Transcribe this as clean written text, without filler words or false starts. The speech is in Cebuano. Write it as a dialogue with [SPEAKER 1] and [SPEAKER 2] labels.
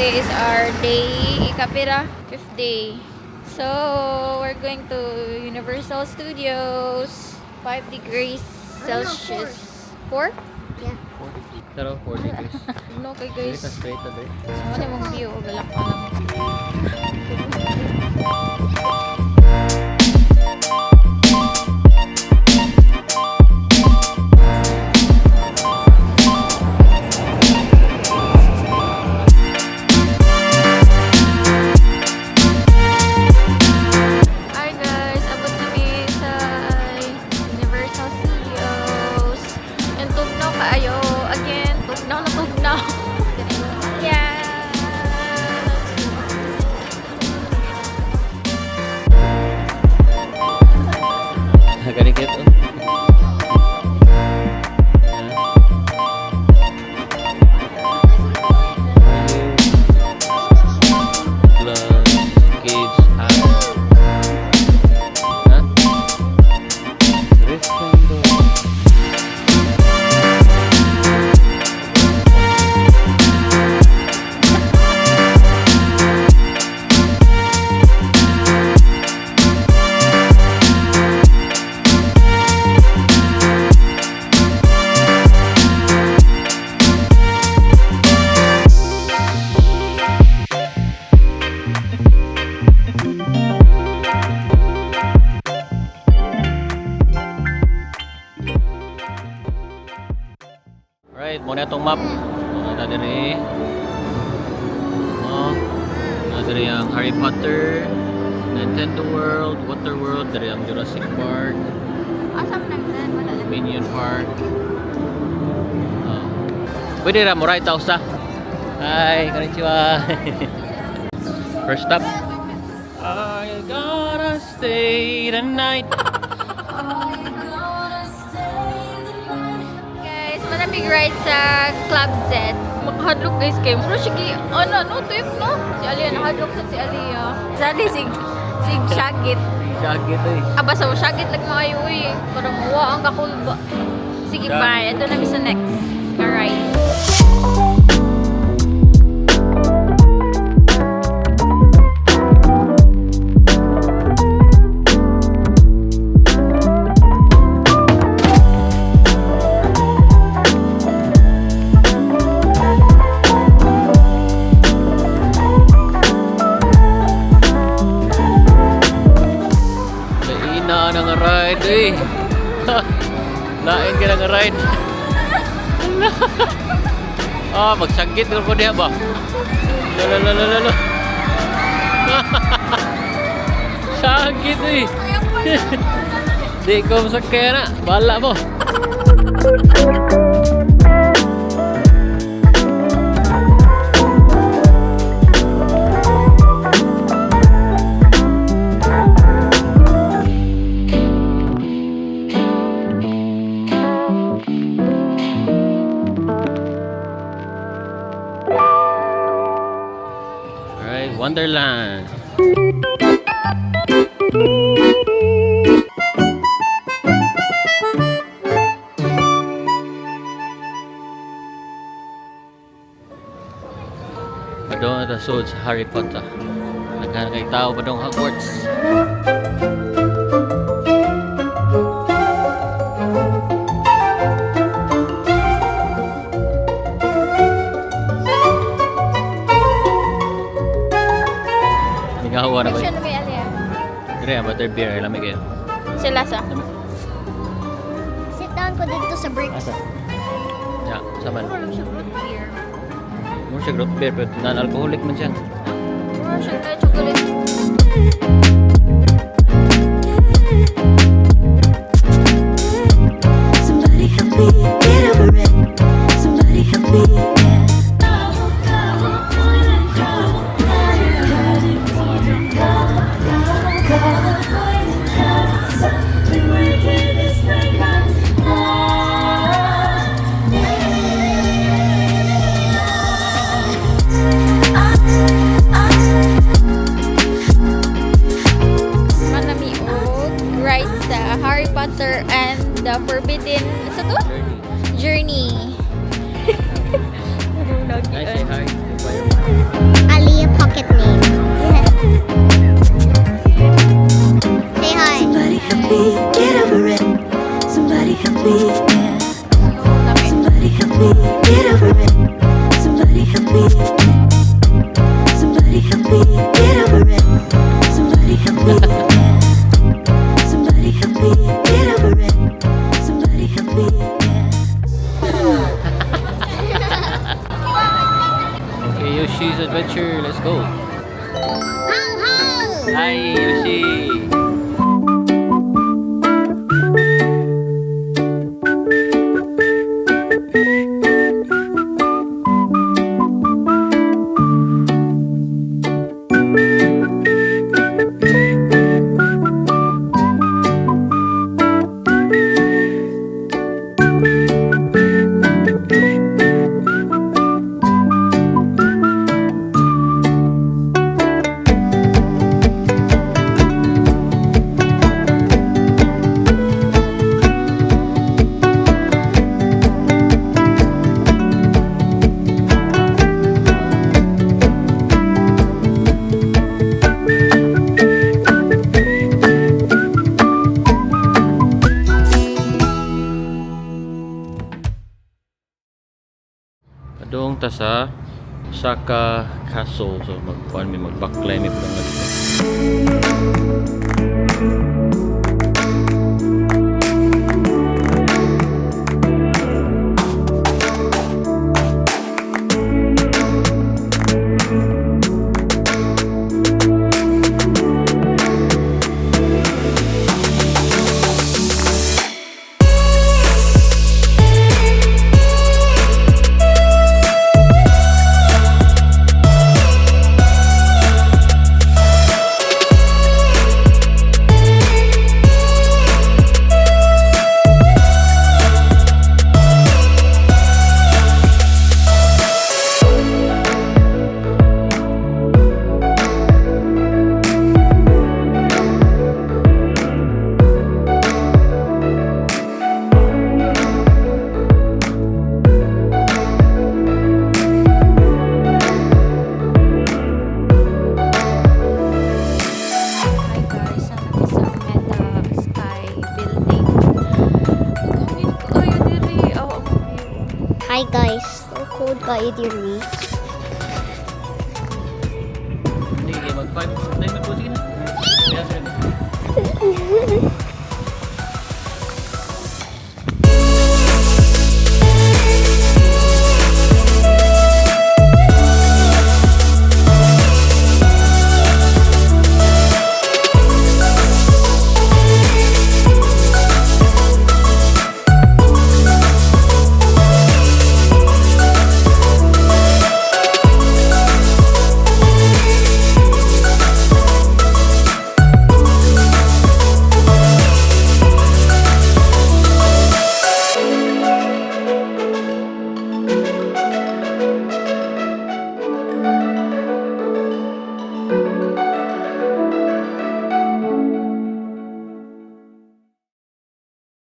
[SPEAKER 1] Today is our day, ikapira, fifth day. So, we're going to Universal Studios. 5 degrees Celsius. 4?
[SPEAKER 2] Yeah.
[SPEAKER 3] Pero 4 degrees.
[SPEAKER 1] No, kay
[SPEAKER 3] Dili
[SPEAKER 1] guys.
[SPEAKER 3] ka straight na dili.
[SPEAKER 1] Ano mong view? Galak pa lang. Hi guys, abot kami sa Universal Studios. And tugnaw kaayo. Again, tugnaw na tugnaw. Yeah.
[SPEAKER 3] Ganikit oh. Plus kids hat. Ha? Gryffindor. Alright, muna itong map. Mga diri. Oh, na diri ang Harry Potter, Nintendo World, Water World, diri ang Jurassic Park,
[SPEAKER 1] Asa man ang saan? Wala lang.
[SPEAKER 3] Minion Park. Oh. Pwede ra mo right sa. Hi, konnichiwa. First stop. I gotta stay the night.
[SPEAKER 1] Guys, manamig ride sa Club Z. Makahadlok guys kay muro sige ano no tuyok no. Si Alia nahadlok sa si Alia. Sali sig sig syagit.
[SPEAKER 3] Jacket eh.
[SPEAKER 1] Aba sa syagit lag maayo uy. Parang wa ang kakulba. Sige, bye. Ito na mi sa next. Alright.
[SPEAKER 3] Laina na nga ride eh. Lain ka na nga ride. Ah, magsagit ko diha ba? Lala lala lala. Sagit eh. Di ko masakay na. Bala mo. Alright, Wonderland. Padong na sud sa Harry Potter. Naghan kay tao padong Hogwarts. Ningawa na ba?
[SPEAKER 1] Picture na may Alia.
[SPEAKER 3] Dire ang butter beer lamig kayo.
[SPEAKER 1] Sila sa.
[SPEAKER 2] Sit down ko dito sa bricks.
[SPEAKER 3] Asa? Ya, saman.
[SPEAKER 1] Muro lang siya root beer.
[SPEAKER 3] Mo siya root beer pero non-alcoholic man siya.
[SPEAKER 1] Muro siya na chocolate.
[SPEAKER 4] Somebody help me get over it. Somebody help me, yeah. me get over it. Somebody help me. Yeah. Somebody help me get over it. Somebody help me. Yeah.
[SPEAKER 3] Okay, Yoshi's Adventure. Let's go. Hi, Yoshi. Padung ta sa Osaka Castle. So magkuan mi, magbaklay mi padung dito.
[SPEAKER 1] Hi guys, naa mi sa Umeda Sky Building. Hangin kaayo diri. Aw, ang view.
[SPEAKER 2] Hi guys, so cold kaayo diri.
[SPEAKER 3] Hindi, mag 5 9 po, sige na.